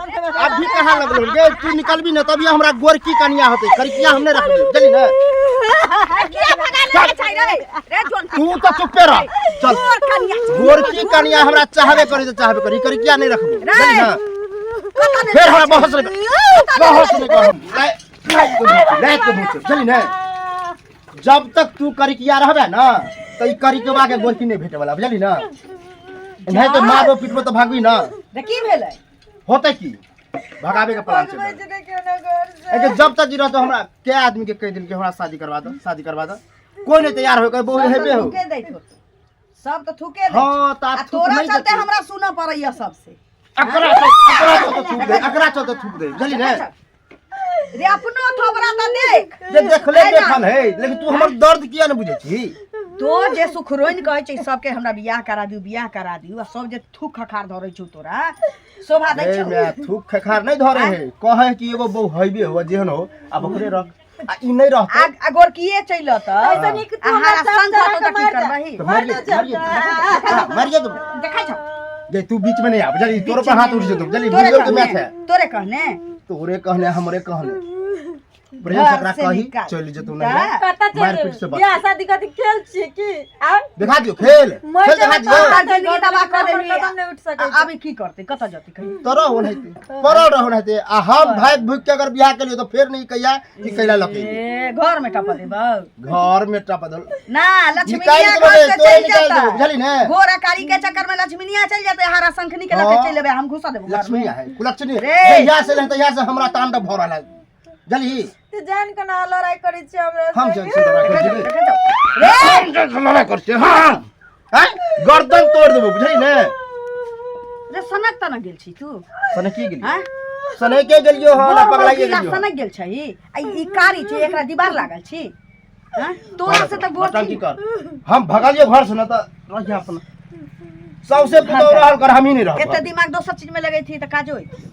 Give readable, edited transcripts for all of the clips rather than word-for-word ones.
अभी कहाँ लगलो गे? तू निकलबी ना तभी हमरा गोरकी कनिया होते, करिकिया हम नहीं रखबे, बुझली ना? किया भगा ले छै रे रे जोन। तू तो चुप्पे रह, चल। गोर कनिया। गोरकी कनिया हमरा चाहबे करी तो चाहबे करी, करिकिया नहीं रखबे, बुझली ना? फेर हमरा बहस नहीं, बहस नहीं कर। रात के भूख, बुझली ना? जब तक तू करिकिया रहबे ना त ई करिकवा के गोरकी नहीं भेटे वाला, बुझली ना? नहीं तो मारबो पीटबो तो भागबी ना। रे की भेलै? होते की भगाबे के प्लान छै। भगबै छै देखियौ ना घर से। एके जब तक जी रहतो हमरा के आदमी के कह दिल कि हमरा शादी करवा दो, शादी करवा दो, कोई नहीं तैयार हो, कहे बहु सब हेबे तऽ हो। थूके दैत होतौ। सब तऽ थूके दै हाँ, तऽ आब आ थूक तोरा नहि चलते देतै। हमरा सुनऽ पड़ैया सबसे। अकरा चलते थूक दे, अकरा चलते थूक दे, बुझली ने? रे अपनो थोबरा तऽ देख। जे देखले है ना? देखल है, लेकिन तू हमर दर्द किया ने बुझै छी? तो जे सुखरोइन कहै छै सबके हमरा बियाह करा दियौ, बियाह करा दियौ, आ सब जे थूक खखार धरै छौ तोरा शोभा दै रे छौ? मैं थूक खखार नहीं धरे है, कहे कि एगो बहु हैबे हो जेहन हो, आब ओकरे रख, आ ई नहीं रहतै। आ गोरकिए चलि अतऽ ऐसा नीक तू आ हमरा हारा चाप संग चढ़ा हतौ के तऽ की मारि दे। करबही? तऽ मारिए मारि दे मारिए चाचा। मारिए तू। देखै छौ? जे तू बीच में नहीं आब, जल्दी तोरो पर हाथ उठ जेतौ, जल्दी तोरे बुजुर्ग के कहने मैच है। तोरे कहने तोरे कहने हमरे कहने प्रेम से घर ओकरा से कही निकाल। चलि जेतौ तऽ? नहीं पता चल मारि पीट से बच। बियाह शादी कथी खेल छियै की आब? देखा दियो खेल मरि खेल देखा जेबै दियो। तऽ तोहर जिंदगी तबाह कऽ हमर देबही। कदम नहि उठि सकै आ आब ई की करतै, कतऽ जेतै कही? तोरो ओनाहिते पड़ल रहो ओनाहिते, आ हम भागि भूगि के अगर बियाह केलियो तऽ फेर नहीं कहिया कि कैला लके ए घर में टपा देबौ? घर में टपा दल ना लक्ष्मीनिया निकालि देबो घर रे, से तोरे चलि निकालि जेतै। देबो, बुझलही ने? गोरा कारी के चक्कर में लक्ष्मीनिया चलि जेतै, हारा शंखनी के लके हाँ। चलि एबै, हम घुसा देबो घर में। लक्ष्मी है कुलक्ष्मी रे। जहिया से तहिया से हमरा तांडव भऽ रहल है, बुझलही? तू जान के ना लड़ाई करै छियै हमरा हम संगे। जान से लड़ाई करै छियै। देखै छौ? रे हम जान से लड़ाई करै छियै, हाँ हैं? गर्दन तोड़ देबो, बुझलही ने? रे सनक तनक गेल छी तू? सनकी गेली। हैं? सनके गेलियो हँ ना गोर पगलाइए गोर गेलियो। सनक गेल छही आ ई कारी छै, एकरा दीवार लागल छी? हैं? तोरा से तऽ गोर नौटंकी छी। कर, हम भगलियो घर से न तऽ रहिया अपना सबसे पुतौ रहल कर, हम ही नहीं रहब। एते दिमाग दोसर चीज में लगै थी तऽ काजो होइत।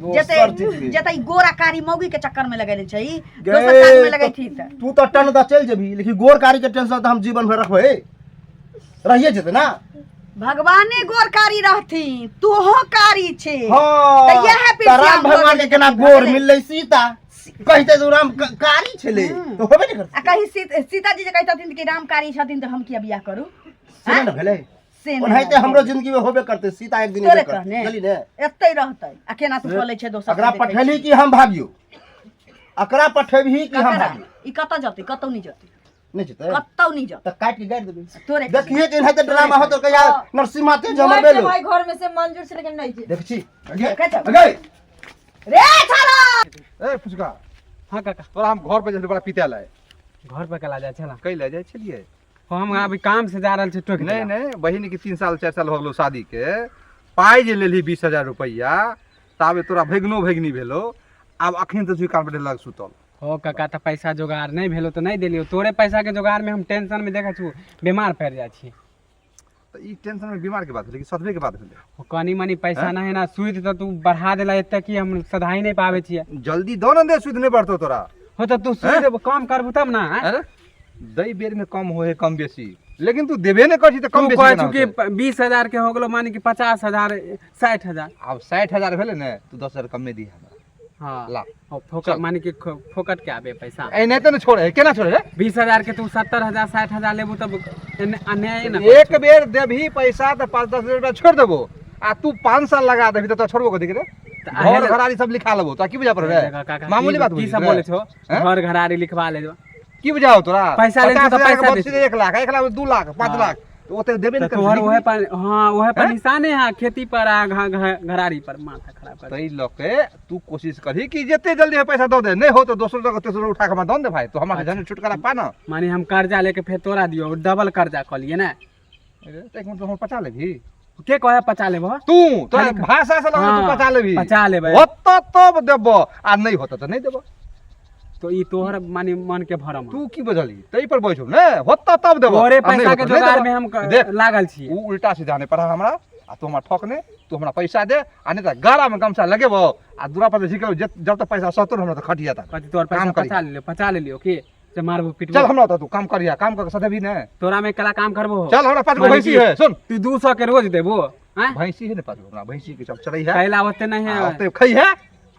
दोसर जते चीज में। जते ई गोरा कारी मौगी के चक्कर में लगेले छै, गे, दोसर काज में लगै थी तऽ तू तऽ टन दऽ चलि जेबही, लेकिन गोर कारी के टेंशन तऽ हम जीवन भर रखबै, रहिए जेतै ना। भगवाने गोर कारी रहथिन, तोहो कारी छे। हाँ तऽ इएह तऽ पीछे राम हम भगवान के भऽ केना गेलै। गोर मिललै सीता कहिते तऽ राम कारी छलै तऽ होबे नहि आ करतै। कही सीता जी जे कहितथिन कि राम कारी छथिन तऽ हम किया बियाह करू? से नहि ने भेलै? से नहि ओनाहिते भेलै। हमरो जिंदगी में होबे करतै, सीता एक दिन तोरे एबे करतै, कहने बुझली ने? एतै रहतै आ केना तू चलै छै दोसर एकरा के देखै पठेली छी। कि हम भागियो? एकरा पठेबही कि हम ककरा? भागियो? ई कतऽ जतै? कतौ नहि जतै। नहि जेतै? कतौ नहि जतै। तऽ काटि के गाड़ि देबै। तोरे देखिए कि एनाहिते ड्रामा होतो कहिया नरसिम्हा तेज हमर मरि बेलो भाई घर में से मंजूर छै लेकिन नहीं छै। देख छी अगे देखै छौ? अगे रे छाड़ा ए फुचका। हाँ काका। तोरा हम घर पर जाइ बड़ा पीते लाए। घर पर कला जाइ छला? कै लए जाइ छलियै? हम अभी काम से जा रहल छी टोकि नहीं देला। नहीं, बहिन के 3 साल 4 साल हो गेलो शादी के, पाइ जे लेलही 20,000 रुपैआ, ताबे तोरा भगिनो भगिनी भेलो, आब अखन तऽ कान पर लग सुतल। हो काका, तऽ पैसा जोगाड़ नहीं भेलो तऽ नहीं देलियो, तोरे पैसा के जोगाड़ में हम टेंशन में देखै छु बीमार पड़ जाइ छी। तऽ ई टेंशन में बीमार के बात भेलै कि सधबे के बात भेलै? हो, कनी मनी पैसा ना है ना, सूद तऽ तू बढ़ा देला एते कि हम सधाई नहीं पाबै छियै। जल्दी दो ना दे, सूद नहीं बढ़तो तोरा। हो तऽ तू सूद कम करबू तब ना? अरे दै बेर में कम होए कम बेसी, लेकिन तू देबे नहीं कर छी तऽ कम तू बेसी कहै केना छु कि होतै? 20,000 के हो गेलो, माने कि 50,000 60,000। आब 60,000 भेलै ने, तू 10,000 कमे दी हमरा। हाँ। ला। ओ, फोकट चल। माने कि फोकट के आबे पैसा। एनाहिते ने छोड़े, केना छोड़े रे? 20,000 के तू 70,000 60,000 लेबू तब अन्याय ने। एक बेर देबही पैसा तऽ 5-10 हजार रुपया छोड़ि देबो, आ तू 5 साल लगा देबही तऽ तोरा छोड़बो कथी के रे? तऽ घर घरारी सब लिखा लेबो, तोरा की बुझा पड़े रे? काका, मामूली बात की बुझी सब रे? बोले छो? हैं? घर घरारी लिखवा ले। की बुझाओ तोरा? पैसा ले पचास तऽ हजार के पैसा बदसी दे। 1 लाख, 1 लाख 2 लाख, 5 हाँ। लाख, तऽ ओते देबे तऽ नहि तोहर करबही। ओहे पर, हाँ ओहे पर हैं? निशाने है, खेती पर आ घरारी पर माथा खराब कर। ताहि लऽ के तू कोशिश करही कि जते जल्दी हो पैसा दऽ दे, नहि हो तऽ दोसर जगह तेसर उठा के हमरा दऽ ने दे भाई, तू हमरा से झंझट छुटकारा पा ना। माने हम कर्जा लेके फेर तोरा दियो, डबल कर्जा कऽ लिए ने। अरे, तऽ एक मिनट, हम पचा लेबही? के कहे पचा लेबो? तू तोरा खाली भाषा से लगल तू हाँ, पचा लेबही। पचा लेबै। होतौ तब देबो, आ नहि होतौ तऽ नहि देबो। तो ई तोहर माने मन के भरम। तू की बुझलही तै पर बैठो ने, होतौ तब देबो, तोरे आ नहि पैसा के होतौ नहि जोगाड़ देबो। में हम देख, लागल छी। उ उल्टा सीधा नहि पढ़ा हमरा, आ तू हमरा ठकने, तू हमरा पैसा दे, आ नहि तऽ गाला में गमछा लगेबो आ दूरा पर झिकलो, जब तक पैसा सतो हमरा तऽ खटिया तक। कथी तोहर पैसा काम करिहा। पचा लेलियो, पचा लेलियो की से मारबो पिटबो? चल हमरा ओतऽ तू काम करिहा, काम करके सधेबही ने। तोरा में कला काम करबो हो? चल हमरा 5 गो माने भैंसी कि है, सुन। तू 200 के रोज देबो? आँय? भैंसी है ने पाँच गो हमरा भैंसी के सब चरै है कैला ओते नहीं आ है ओते खै है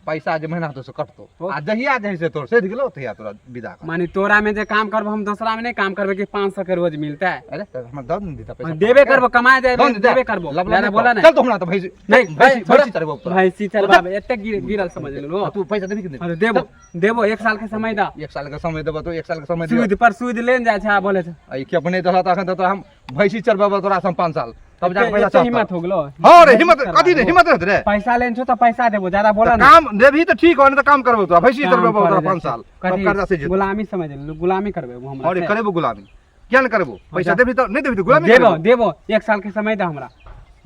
पैसा जे महीना तो से कटतो आ जहिया जे है से तोर सधि गेलो तहिया तोरा विदा कर माने तोरा में जे काम करबो हम दोसरा में नहीं काम करबे कि 500 के रोज मिलता है। अरे त हमरा दऽ ने देता पैसा देबे करबो कमाए दऽ जाए ने देता। देबे करबो लबला ज्यादा नहि बोला कर। नहीं चल तो हमरा तऽ भैंसी नहीं भैंसी छोड़ो। भैंसी चढ़बो तोरा। भैंसी चरबाबे एते गिरल समझ लो तू पैसा देबी कि नहि अरे देबो देबो एक साल के समय दा एक साल के समय देबो तो एक साल के समय दियो सूद पर सूद लेन जाइ छै आ बोले छै आ ई के अपने दहला तऽ अखन तऽ तोरा हम भैंसी चढ़बेबो तोरा से हम 5 साल तब जाके पैसा एते चढ़तौ। हिम्मत हो गेलो हाँ रे हिम्मत कथी रे हिम्मत रहत रे पैसा लेन छौ तऽ पैसा देबो ज्यादा बोला तऽ ना काम देबही तऽ ठीक हो नहीं तऽ काम करबो तोरा भैंसी काम चढ़बेबो करे तोरा जाइ 5 छै। साल तब कथी? कर्जा से जेतौ गुलामी समझ लो गुलामी करबे हमरा अरे से। करेबो गुलामी किया ने करबो पैसा जा। देबही तऽ नहि देबही तऽ गुलामी देबो करबो। देबो एक साल के समय दे हमरा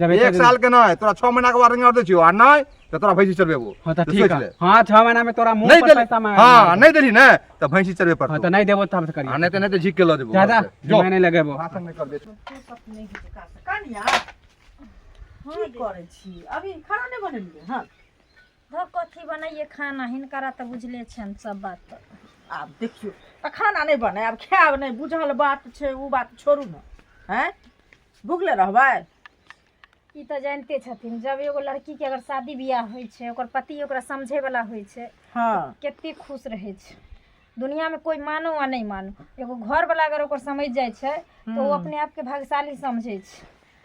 जब एक साल के नहि तोरा 6 महीना के बाद और दै छियौ आ नहि तऽ तोरा भैंसी चढ़बेबो हाँ तऽ तऽ ठीक सोचि है ले। हाँ 6 महीना में तोरा मुंह नहि पर देली पैसा मांग हाँ नहि देली ने तऽ भैंसी चढ़बे हाँ पड़तौ तऽ नहीं देबो तब आ करियो नहि तऽ नहि तऽ झीक के लऽ जेबो ज्यादा घरसँ। जो मैं नहीं लगेबो भाषण नहि कर दे नहि हेतै काज से। कनिया की करै छी अभी खाना नहि बनेलियै हँ धऽ कथी बनैये खाना हिनकरा तऽ बुझले छनि सब बात तऽ। आब देखियौ तऽ खाना नहि बने आब खायब नहि बुझल बात छै ओ बात छोड़ू ने आँय भुखले रहबै ई तऽ जानिते छथिन जब एगो लड़कीके अगर शादी बियाह होइ छै ओकर पति ओकरा समझैवला होइ छै हँ कते खुश रहै छै दुनियामे कोइ मानो वा नहि मानो एगो घरवला अगर ओकर समझि जाइ छै तऽ ओ अपने आपके भाग्यशाली समझै छै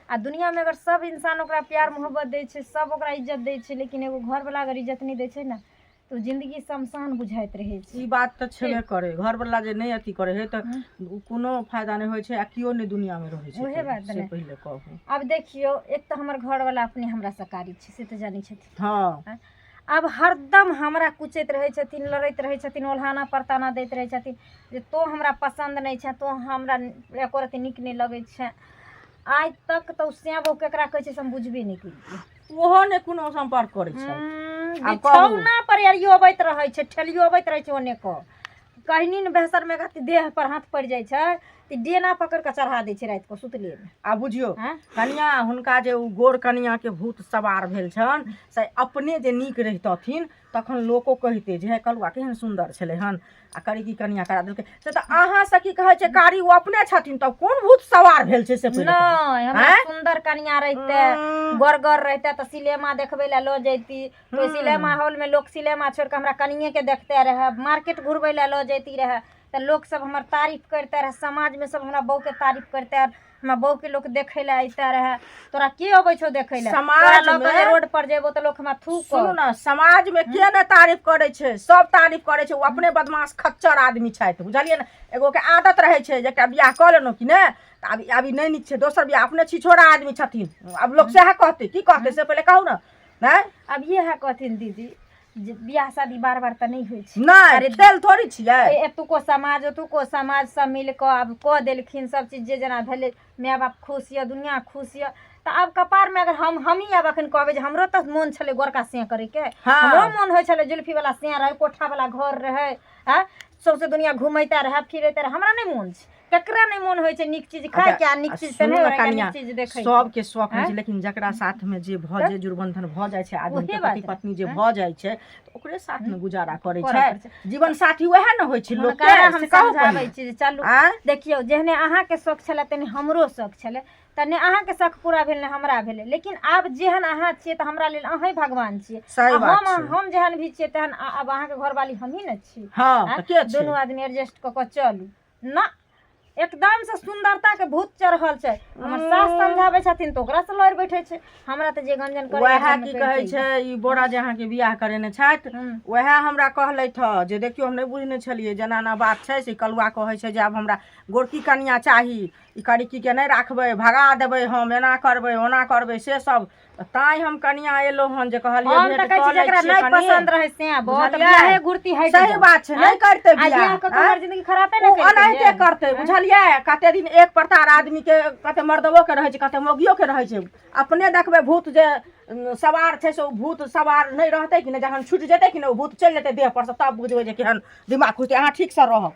आ दुनियामे अगर सब इंसान ओकरा प्यार मोहब्बत दै छै सब ओकरा इज्जत दै छै लेकिन एगो घरवला अगर इज्जत नहि दै छै ने तऽ जिन्दगी शमशान बुझाइत रहै छै ई बात तऽ छेबे करे घरवला जे नहि अथी करे है तऽ उ कोनो फायदा नहि होइ छै आ केओ नहि दुनियामे रहै छै उहे बात से ने। पहिले कहू आब देखियौ एक तऽ हमर घरवला अपने हमरा से कारी छै से तऽ जानै छथिन हँ आब हरदम हमरा कुचैत रहै छथिन लड़ैत रहै छथिन ओल्हाना परताना दैत रहै छथिन जे तोँ हमरा पसन्द नहि छेँ तोँ हमरा एको रत्ती नीक नहि लगै छेँ आइ तक तऽ ओ श्यामो केकरा कहै छै से हम बुझबे नहि केलियै ओहो नहि कोनो सम्पर्क करै छै आब कहू। बिछौना पर अरियोबैत रहै छै ठेलियोबैत रहै छै ओने कऽ कहनी ने बेहसरमे कथी देह पर हाथ पड़ि जाइ छै तऽ डेना पकड़ि कऽ चढ़ा दै छै राति कऽ सुतलेमे आ बुझियौ आँय? कनिया हुनका जे ओ गोर कनियाके भूत सवार भेल छनि से अपने जे नीक रहितथिन तखन लोको कहिते जे हे कलुआ केहन सुन्दर छलै हन आ करी की कनिया करा देलकै से तऽ अहाँ से की कहै छै कारी ओ अपने छथिन तब कोन भूत सवार भेल छै से पहिले कहू। नहि हमरा आँय? सुन्दर कनिया रहिते गोरगर रहिते तऽ सिनेमा देखबै लए लऽ जैती तऽ सिनेमा हॉलमे लोक सिनेमा छोड़ि कऽ हमरा कनिएके देखते रहए मार्केट घुरबै लए लऽ जैती रहए तऽ लोक सब हमर तारीफ करिते रहए समाजमे सब हमरा बहूके तारीफ करिते हमरा बहूके लोक देखै लए अइते रहए तोरा के अबै छौ देखै लए तोरा लऽ कऽ जे समाजमे रोड पर जेबो तऽ लोक हमरा थूक सुनू ने समाजमे के नहि तारीफ करै छै सब तारीफ करै छै ओ अपने बदमाश खच्चर आदमी छथि बुझलियै ने एगोके आदत रहै छै जे एकटा बियाह कऽ लेलहुँ कि नहि तऽ आब आब ई नहि नीक छै दोसर बियाह अपने छिछोरा आदमी छथिन आब लोक सएह कहतै की कहतै से पहिले कहू ने नहि आब इएह कहथिन दीदी जे बियाह शादी बार बार तऽ नहि होइ छै नहि अरे खेल थोड़ी छियै एतुको समाज ओतुको समाज सब मिल कऽ आब कऽ देलखिन सब चीज जे जेना भेलै माय बाप खुश यऽ दुनिया खुश यऽ तऽ आब कपारमे अगर हम हमही आब एखन कहबै जे हमरो तऽ मोन छलै गोरका सियाँ करैके हँ। हमरो मोन होइ छलै जुल्फीवला सियाँ रहै कोठावला घर रहै आँय सौंसे दुनिया घुमैते रहै फिरैते रहै हमरा नहि मोन छै ककरा नहि मोन होइ छै नीक चीज खायके आ नीक आ चीज सुनू पहिरै ने ओढ़ैके आ कनिया, नीक चीज देखैके सबके शौक होइ छै आँय? लेकिन जकरा साथमे जे भऽ जे जुड़बंधन भऽ जाइ छै आदमी ओहे के बात पति ने, पत्नी जे आँय? भऽ जाइ छै तऽ ओकरे साथमे गुजारा करै करऽ छै पड़ै छै। जीवन साथी वएह ने होइ छै लोक हुनकरा हम से कहू समझाबै पहिने। छी जे चलू आँय? देखियौ जेहने अहाँके शौक छलै तेहने हमरो शौक छलै तऽ ने अहाँके शौक पूरा भेल ने हमरा भेलै लेकिन आब जेहन अहाँ छियै तऽ हमरा लेल अहीँ भगवान छियै सही आ बात हम छै हम जेहन भी छियै तेहन आब अहाँके घरवाली हमही ने छी हँ आँय? तऽ के छै दुनू आदमी एडजस्ट कऽ कऽ चलू ना एकदम से सुंदरता के भूत चढ़ल छै हमर सास समझाबै छथिन तऽ ओकरा से लड़ि बैठे छै हमरा तऽ जे गंजन करैया वएह घरमे की करिते कहै यऽ। छै ई बोरा जे अहाँके बियाह करेने छथि वएह हमरा कहलथि हँ जे देखियौ हम नहि बुझने छलियै जेना एना बात छै से कलुआ कहै छै जे आब हमरा गोरकी कनिया चाही ई करिकीके नहि राखबै भगा देबै हम एना करबै ओना करबै से सब ताँय हम कनिया एलहुँ हन जे कहलियै हम भेंट तऽ कहै कऽ छी लै जकरा छियै नहि कनि। पसंद रहै से बहुत बुझलियै? बियाहे घुरती हटि सही जाउ। बात छै नहि करतै आ बियाह बियाह कऽ कऽ आँय? हमर जिंदगी खरापे ने ओ करितै एनाहिते ये। करतै बुझलियै कते दिन एक प्रतार आदमीके कते मर्दबोके रहै छै कते मौगियोके रहै छै अपने देखबै भूत जे सवार छै से ओ भूत सवार नहि रहतै कि नहि जखन छुटि जेतै कि नहि ओ भूत चलि जेतै देह पर से तब बुझबै जे केहन दिमाग खुजतै अहाँ ठीकसँ रहब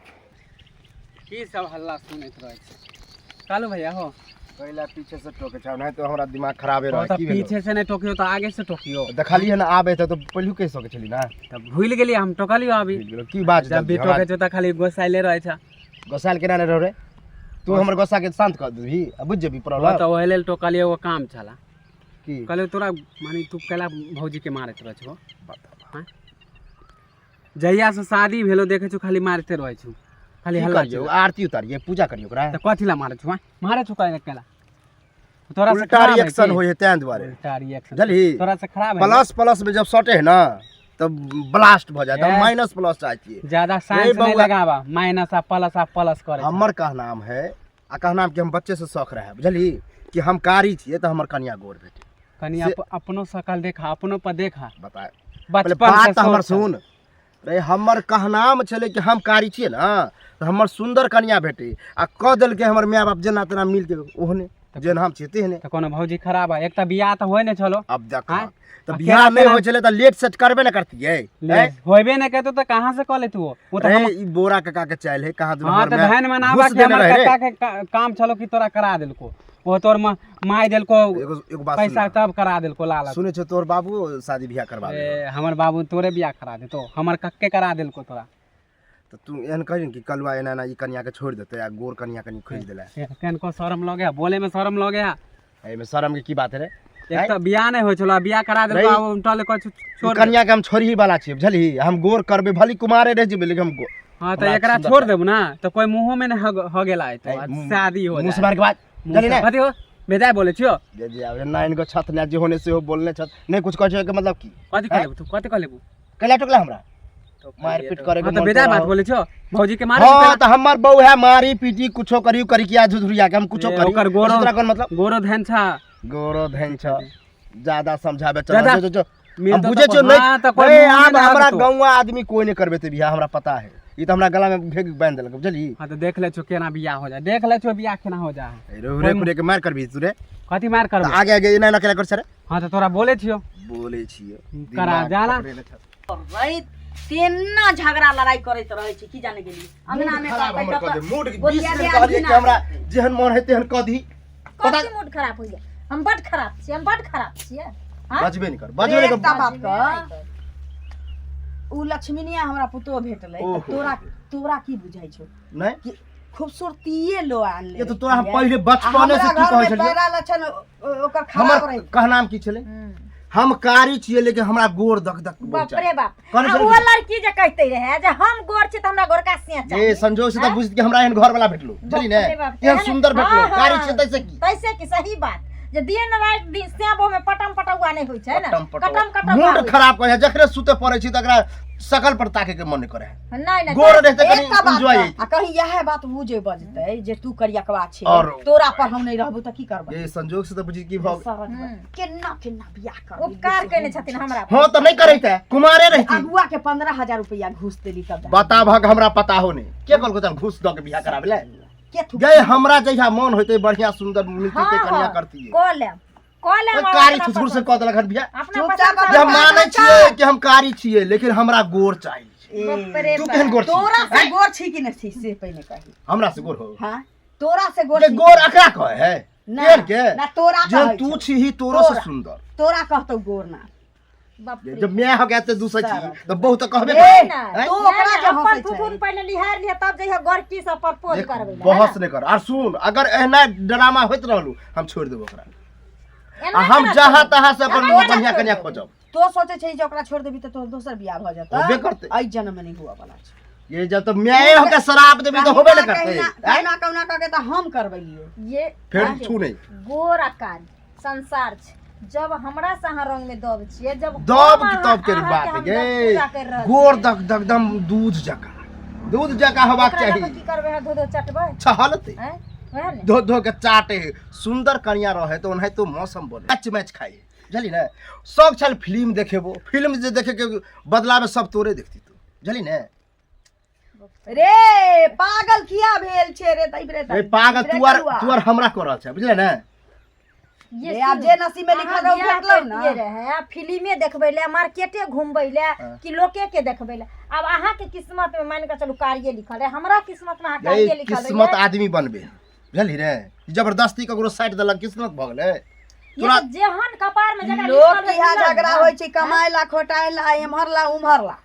की सब हल्ला सुनैत रहै छै कालू भैया हो कैला पीछे से टोके छै नहीं तो हमरा दिमाग खराबे हाँ, रहे तऽ की भेलो पीछे से नहि टोकियो तऽ आगे से टोकियो देखलियै ने आबे तऽ पहिले कहि सकै छली ना तऽ भूलि गेलियै हम टोकलियो अभी भूलि गेलो की बात जब भी टोके छौ तऽ खाली गोसाइले रहै छै गोसाइल केना नहि रहो रे तू हमर गोस्सा के शांत कर देबही आ बुझि जेबही हाँ, प्रॉब्लम तऽ ओहि लेल टोकलियै एगो काम छला की कहलियौ तोरा माने तू कैला भौजीके मारैत रहै छहो? आँय? जहियासँ शादी भेलो देखै छौ खाली मारिते रहै छौ, खाली की हल्ला करियौ? चिल्ला। आरती उतारियै, पूजा करियौ ओकरा? तऽ कथी लए मारै छौ? आँय? मारै छौ कैला कैला? तोरा से उल्टा खराब है रिएक्शन की? होइ है तें दुआरे। उल्टा रिएक्शन। बुझलही? तोरा से खराब है। प्लस प्लस में जब सटे है ना तब ब्लास्ट भऽ जाए, हम ए। माइनस प्लस चाहै छियै। ज्यादा साइंस नहीं बउआ। लगावा, माइनस आ प्लस आ प्लस करे छै। हमर कहनाम है आ कहनाम कि हम बच्चे से शौक रहे, बुझलही, कि हम कारी छियै तऽ हमर कनिया गोर भेटे। कनि अपनो शकल देखा, अपनो पर देखा। बताए पहिले बचपन बात से तऽ हमर सोच छल। सुन रे, हमर कहनाम छलै कि हम कारी छियै ना तऽ हमर सुन्दर कनिया भेटे, आ कऽ देलकै हमर माय बाप जेना तेना मिलके ओहने जेना हम छियै तेहने। तऽ कोनो भौजी खराब है? एक तऽ बियाह तऽ होइ नहि छलो। अब देख। आँय? तऽ आ बियाह केना नहि केना होइ छलै तऽ लेट सेट करबे ने करतियै। ले, होबे नहि करतो तऽ कहाँ से कऽ लेतू? ओ तऽ रे ई बोरा काका के चालि है कहाँ दुनू। हाँ हमर तऽ माय धन मनावा घुस कि देने हमर रहे रे। कक्का के काम छलो कि तोरा करा देलको, ओ तोर माय देलको एगो एगो बात सुन पैसा ना। तब करा देलको लालच। सुनै छौ तोर बाबू शादी बियाह करबा ए, हमर बाबू तोरे बियाह करा देतो? हमर कक्के करा देलको तोरा। तऽ तू एहन कही ने कि कलुआ एना एना ई कनिया के छोड़ि देतै आ गोर कनिया कनि खोजि देला। कनको शरम लगे है बोले में? शरम लगे है? एहिमे शरम के की बात है रे? एक तऽ बियाह नहि होइ छलो आ बियाह करा देलको, रे, आब उल्टा ले कहै छौ ई छोड़ दे। कनिया के हम छोड़ही वाला छियै, बुझलही? हम गोर करबै, भली कुमारे रहि जेबै, लेकिन हम गोर। हाँ तऽ हमरा एकरा सुन्दर छोड़ चाही। देबू ना तऽ कोई मुँहो में नहि हो गेला है तो शादी हो मुँह से जाए। मार के बात मुँह बुझलही से ने? कथी हो, बेजाय बोले छियो? जे जे आब एना इनको छत ने जे होने से हो बोलने छत नहीं कुछ कहै छै के मतलब की? कथी कह लेबू तू? कथी कह लेबू? कैला टोकला हमरा? मारपीट करे के हाँ तऽ मन बेजाय तोरा बात हो। बोले छियो, भौजी के मारे? हाँ तऽ हमर बहू है, मारी पीटी कुछो करियो, करी किया झुझुरिया के हम कुछो ए, करी। ओकर गोरो तोरा कोन मतलब? गोरो धन छा। गोरो धन छ, ज्यादा समझाबे चल। ज्यादा जो जो मिल हम तो बुझे तो छियो नहीं। हाँ, तऽ कोई रे, मुँह में आब ना हमरा आबतो। गौवा आदमी कोई नहीं करबे ते बियाह, हमरा पता है। ई तऽ हमरा गला में घेग बांधि देलक, बुझली? हाँ तऽ देख ले छो केना बियाह हो जाए, देख ले छो बियाह केना हो जाए। रे रे कुरे के मार करबी तू रे? कथी मार तऽ करबो? आगे आगे एना एना केना कर छै रे? हाँ तऽ तोरा बोले छियो। बोले छियो। करा दिमाग जाला। पकड़ेने छ। रैत तेना झगड़ा लड़ाई करैत रहै छै, की जाने गेलियै अंगना में खराब करतै हमर तब कऽ दे मूड। 20 गोतिया दिन दियादनी कहलियै कि ना। हमरा जेहन मन है तेहन कऽ दी। पता कथी मूड खराब होइया? हम बड खराब छियै, हम बड खराब छियै। हाँ? बजबे नहीं कर, बजबे नहीं एकटा कर। बात कह, उ लक्ष्मीनिया हमरा पुतोह भेटलै तऽ ओहो। तोरा तोरा की बुझाइ छौ नहीं कि खूबसूरतीये लो आनले? ये तो तोरा हम पहिले बचपने से की कहै छलियै? पैरा लक्षण ओकर खराब हमर रहै। कहनाम की छलै? हम कारी छियै लेकिन हमरा गोर दक दक बहुत बाप रे चाही। बाप। कहने आ छलै ओ कि- लड़की जे कहते रहे जे हम गोर छी तऽ हमरा गोरका सिया ये चाही। संजोग से तऽ बुझ के हमरा एहन घर वाला भेटलो, बुझली ने? बाप रे बाप, एहन तेहन- सुंदर भेटलो। हाँ, हाँ। कारी छियै तैसे की? तैसे की, सही बात जे दिन राति दिन स्याबो में पटम पटौआ नहि होइ छै ने। पटम पटम। कटम कटम। मूड खराब करे है, जखने सुते पड़े छी तकरा शकल पर ताके के मन नहीं करे है। नहीं नहीं। गोर रहते कनी एकटा बात एंजॉय। कह, आ कहीं इएह बात उ जे बजतै जे तू करियकवा छै और- तोरा पर हम नहि रहबू तऽ की करबै? ये संजोग से तऽ बुझी की भऽ केना केना बियाह कर उपकार केने छथिन हमरा पर। हाँ तऽ नहीं करे ते कुमारे रहती। अगुआ के 15,000 रुपया घूस देली तब जा। बता भग हमरा पता हो नहीं के कहलको तन घूस दऽ के बियाह कराबे ले। के थुक गए हमरा जहिया मन होते बढ़िया सुंदर मिलती हाँ, ते कन्या हाँ, करती। कऽ लेब, कऽ लेब। कारी अपना छुछुर से पसंद। कऽ देलक हन बियाह। अपना चुपचाप पसंद जे हम से मानै छियै कि हम कारी छियै लेकिन हमरा गोर चाही। बाप रे तू बाप। केहन गोर छी? तोरा से गोर छी कि नहि छी से पहिने कही। हमरा से गोर हो? हाँ, तोरा से गोर जे छी? गोर अकरा कहै है ना, केहन के ना, तोरा जेहन कहै तू छौ। छीही तोरो से तोरा। सुंदर। तोरा कहतौ गोर ना। बाप रे। जब मैं हो गया ते दूसरा छी तऽ बहुत तऽ कहबे ए, करबै। नहि, हैं? तू ओकरा नहि, जे अपन हँसै छै। फुफुन पहिले लिहार लिह तब जइह गोरकी से प्रपोज देख, करबै लए, बहस नहि कर आर सुन, अगर एहना ड्रामा होइत रहलू हम छोड़ि देबो ओकरा एना आ हम केना जहाँ छोड़बै? तहाँ से अपन एना केना बढ़िया छोड़ि कन्या देबै? खोजब। तो सोचे छै जे ओकरा छोड़ देबी तऽ तोहर दोसर बियाह भऽ जेतौ? होबे करतै। एहि जन्म में नहि हुअ वाला छै। ये जब तक मैं होके शराब देबी तऽ होबे नहि करतै। कहुना हैं? कहुना कहुना कऽ के तऽ हम करबैलियो। ये फेर छू नहि। गोर आ कारी संसार छै, जब हमरा से अहाँ रंग में दब छियै, जब दब हम की तब के अहाँके बात हम गे पूजा करि रहल गोर छियै। दग दग दम दूध जका, दूध जका होबाक ओकरा लऽ चाही। कऽ की करबै? अहाँ धो धो चटबै? छहलतै। आँय? वएह ने। धो धो के चाटे, सुंदर कनिया रहे तो ओनाहितो मौसम बने, मैच मैच खाइ, बुझली ने? सब छल फिल्म देखेबो, फिल्म जे देखे के बदला में सब तोरे देखती तू, बुझली ने? रे पागल किया भेल छै रे तै रे? रे पागल रे तू आर कलुआ। तू आर हमरा कर रहल छै, बुझले ने? ये रे, आब सुनू, जे नसीब में लिखल अहाँ रहौ बियाह भेटलौ ने। करितियै रहै, आ फिल्मे देखबै लए, मार्केटे घुमबै लए कि लोके के देखबै लए? आब अहाँके किस्मत में मानि कऽ चलू कारिये लिखल रहै, हमरा किस्मत में अहाँ रे कारिये लिखल किस्मत रहै। आदमी बनबे, बुझली रे? जबरदस्ती ककरो साइड देलक किस्मत भऽ गेलै ये तोरा? तऽ जेहन कपार में जकरा लोक लिखल के यहाँ रहै झगड़ा ने। होइ छै कमाय ला, खोटाय ला, एम्हर ला उम्हर ला।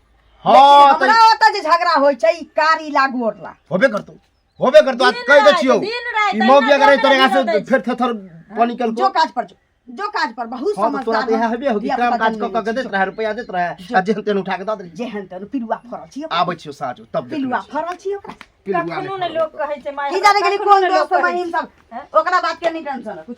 हाँ लेकिन तऽ हमरा ओतऽ जे झगड़ा होइ छै ई कारी ला गोर ला। होबे करतो, होबे करतो। आज दिन कहि दै राति, छियौ दिन राति ई मौगी अहिना अगर एहि झगड़ा तरीका से दै छै। फेर थेथर पानी जो केलको काज पर जो। जो काज पर बहुत हाँ तो तोरा समझदार तऽ इएह हेबे हो कि धिया काम पुता काज कऽ जनमेने कऽ के दैत रहै, रुपैआ दैत रहै आ जेहन तेहन उठा के दऽ देली। जेहन तेहन पिलुआ फड़ल छी ओकरा। आबै छियौ साँझ तब देखबै पिलुआ छियौ। फड़ल छी ओकरा। पिलुआ कखनो नहि ने लोक कहै छै माय की जाने गेली कखनो कोन ने लोक दोस्त कहै छै। महिम सब, ओकरा बात के नहीं टेंशन।